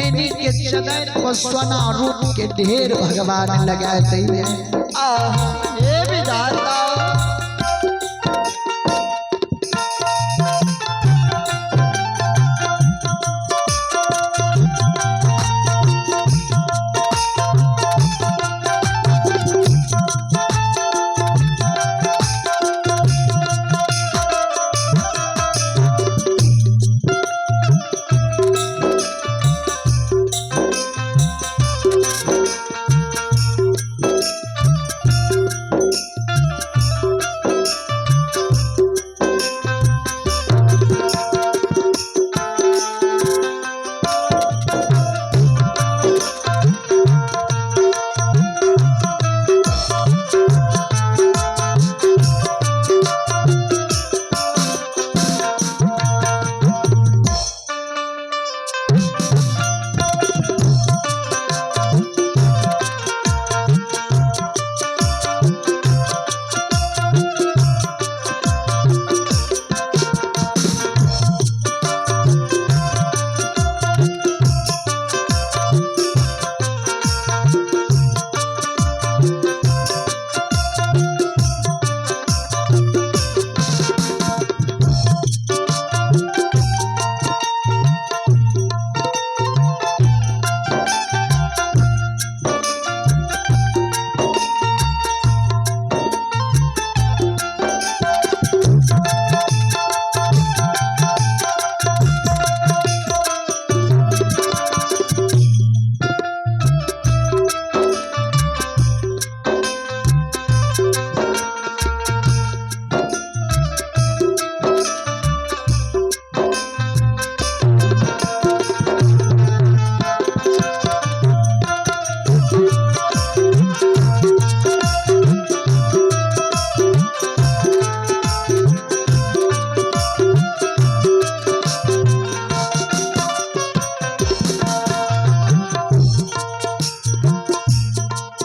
बेनी के चदर पर सोना रूप के ढेर भगवान लगा दैया। आह, हे विधाता।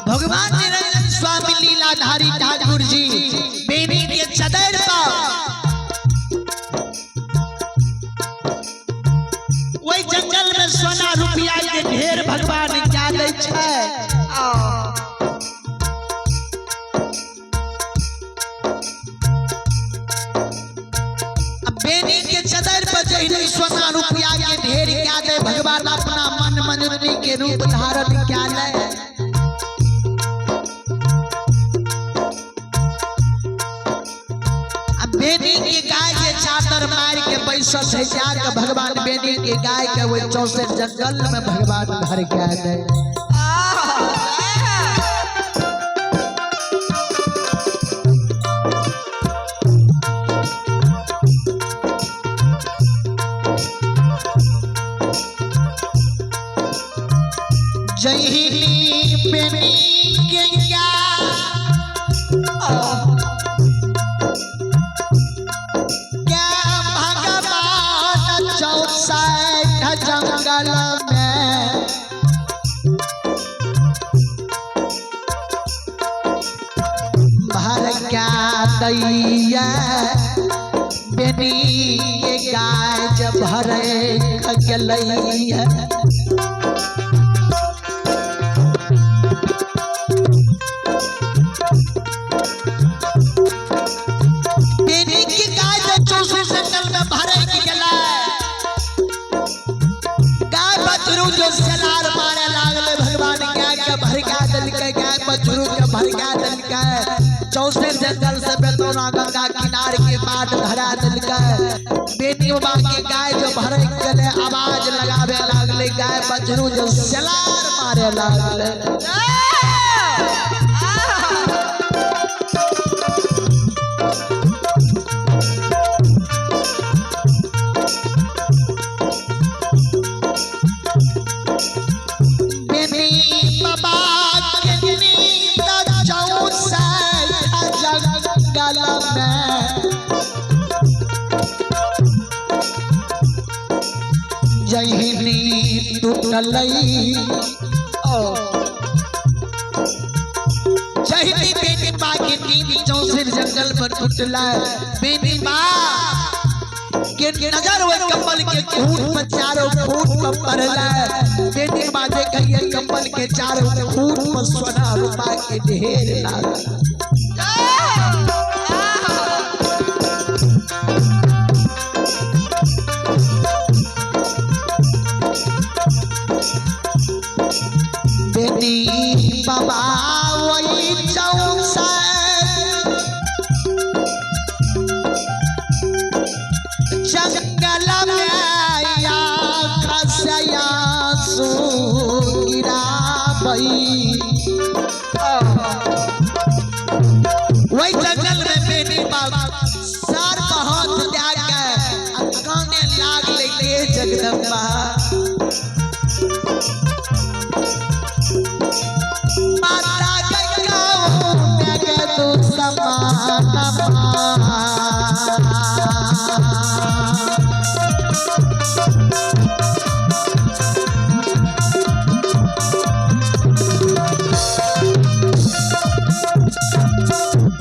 भगवान निरंजन स्वामी लीलाधारी ठाकुर जी बेनी के चदर पर वही जंगल में सोना रुपया के ढेर भगवान क्या दै छै। आह, आ बेनी के चदर पर जहिने सोना रुपया के ढेर क्या दे, भगवान अपना मन मंजनी के रूप धारण क्या ले। आ बेनी के गाय के चादर मार के बैसल है जाके भगवान बेनी के गाय के वही चौसे जंगल में भगवान भर के दे। आह, जहिनी बेनी के गाय आह, क्या भगवान चौसठ जंगल में भर क्या दैया, बेनी के गाय जब भरे गेलैया। बेनी की गाय जब चौसठ जंगल में भरे गेलै, गाय बछरू जो सलार मारे लागले, भगवान गाय के भरका देलकै, गाय बछरू के भरका देलकै, चौसठ जंगल से बेतौना गंगा किनार के बाट धरा देलकै। बेनी बाबा के गाय जो भरक गेलै, आवाज लगावे लागले, गाय बछरू जो सलार मारे लागले। आह, बेनी बाबा के नींद चौसठ जंगल में जहिनी टूटलै, ओ, जहिनी बेनी बा के नींद चौसठ जंगल पर टूटलै। बेनी बा के नजर वही कंबल के खूट पर चारों खूट पर पड़ला। बेटी बाजे कहिए कंबल के चारों खूट पर सोना रुपा के ढेर लागल। बेटी बाबा वही चौसा जंगल में या खसया सू गिराबई। वही जंगल में बेटी बाबा सर पर हाथ जाके काने लाग लेके जगदम्बा माता गंगा में तू समान।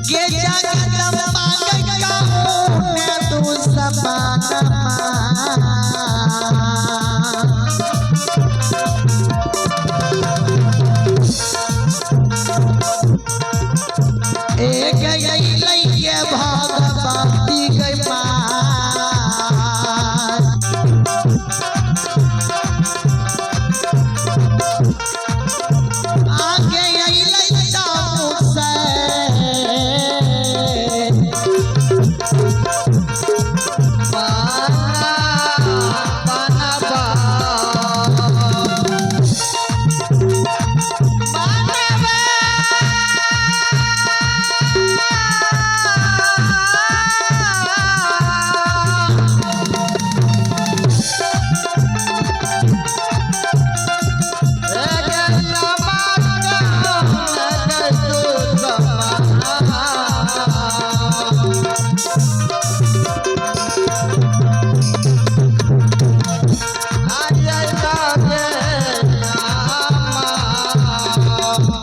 के जगदम्बा गंगा में तू समान। एक लइके भगवती गई माँ। आगे अइलै चामुसे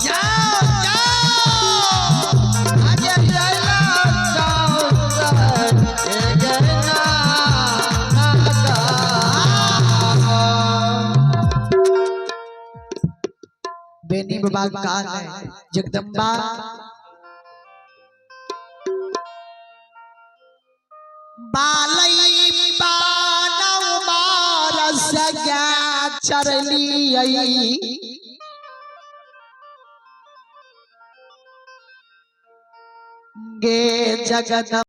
जाओ जाओ। बेनी बाबा कान है जगदम्बा बालई बानव बारस गा चरली गे जगदम्बा।